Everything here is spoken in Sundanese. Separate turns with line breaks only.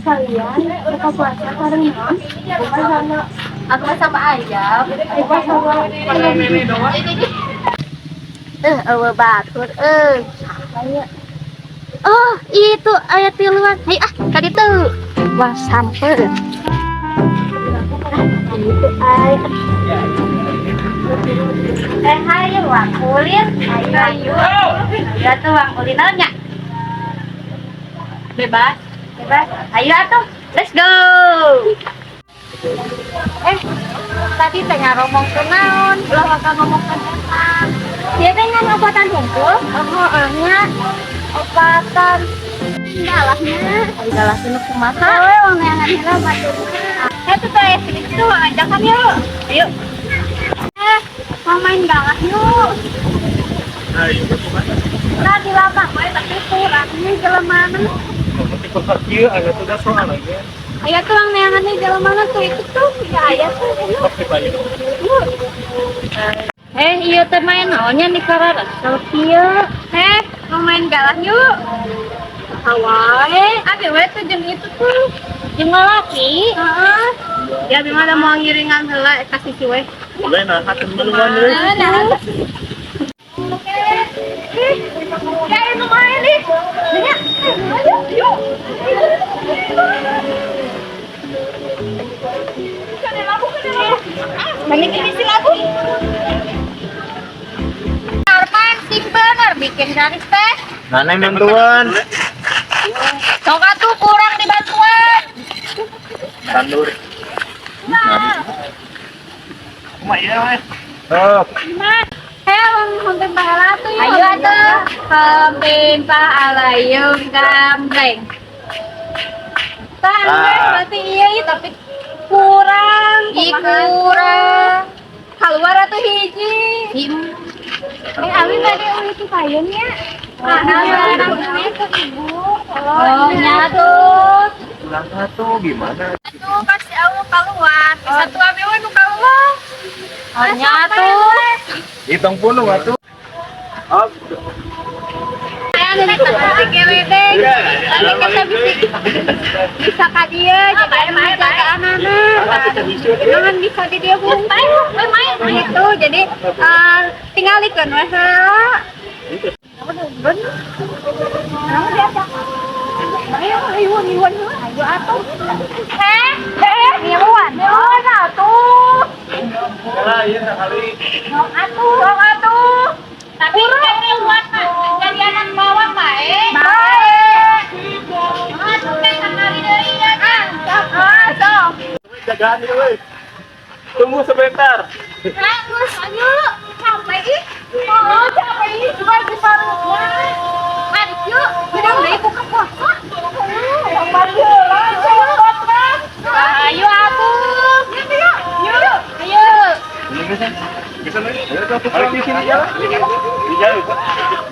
Kalian buka puasa bareng naon? Bukan sama
Aku mah sama ayam.
Bukan sama.
Eh, euweuh batur euy. Saha ya? Oh, itu aya tiluan. Hayu ah, ka ditu. Wah, samper. Ah, itu aya. Eh, hayu wang ulin. Ayo, ayo. Ya tuh wang ulin naon nya? Bebas. Bebas. Ayo atuh. Let's go. Eh, tadi teh ngaromong naon? Ulah bakal ngomongkeun eta.
Dia teh ngan opatan hungkul.
Oh, nya opatan.
Galahnya.
Ari galah teh nu kumaha?
Oh, wang neangan heula baturna.
Eh, tuh teh sini tuh wang ajakan yuk. Ayo.
Eh, mau main galah yuk. Nah, di lapang we, tapi kurangnya jelemana. Aya tuh wang neangan nih jelemana tuh, itu tuh. Ya aya tuh. Yuk.
Eh, iya teh main naonnya di kararesel kieu?
Eh, mau main galah yuk. Hawaii, abi we tuh jeung itu tuh.
Jeung lalaki.
Heeh. Ya, abi mah da mau ngiringan heula ka sisi we.
Boleh nah, hati duluan deh.
Nah, ih, ya itu main nih. Nya, ayo, yuk. Mending ini si lagu.
Arman sing bener bikin garis teh.
Mana yang bantuan?
Sok atuh kurang dibantuan.
Tandur. Oh,
Eh, wong hompimpa pahala tuh yuk.
Ayo atuh. Hompimpa alayung gambreng.
Tah,
Ah.
berarti iya, tapi kurang.
Ih,
Kumaha tuh?
Kurang.
Keluar atuh hiji.
Ih,
Eh, abi tadi uli tuh payunnya. Ah,
Ah,
itu ibu.
Oh, nya tuh.
Kurang satu gimana?
Tuh kasih Allah keluar. Satu abi we nu keluar.
Oh, nya tuh.
Hitung puluh atuh. Oh,
Aya nu teh geledek. Tapi kita bisa bisa ka dieu jadi jaga anak-anak. Jangan bisa di dia hungkul.
Main, main.
Gitu, jadi tinggalikeun we heula. Naon diajak? Ayo, ayo, ayo, ayo, ayo atuh.
Eh,
Eh, miluan. Miluan atuh.
Lah, iya sekali.
Sok atuh. Sok atuh.
Tapi kan miluan mah jadi anak bawang bae.
Bae.
Atuh kan sakali deui ya.
Ah, sok. Ah, sok.
Jagaan nih, woi. Tunggu sebentar.
Bagus, ayo. Capek ih. Oh, capek ih. Coba bisa.
Mari yuk.
Udah deui buka puasa. Yang bari heula, cepet kan.
Ayo atuh.
Yuk, yuk.
Ayo.
Bisa, bisa nih. Ayo, di sini jalan. Di jalan.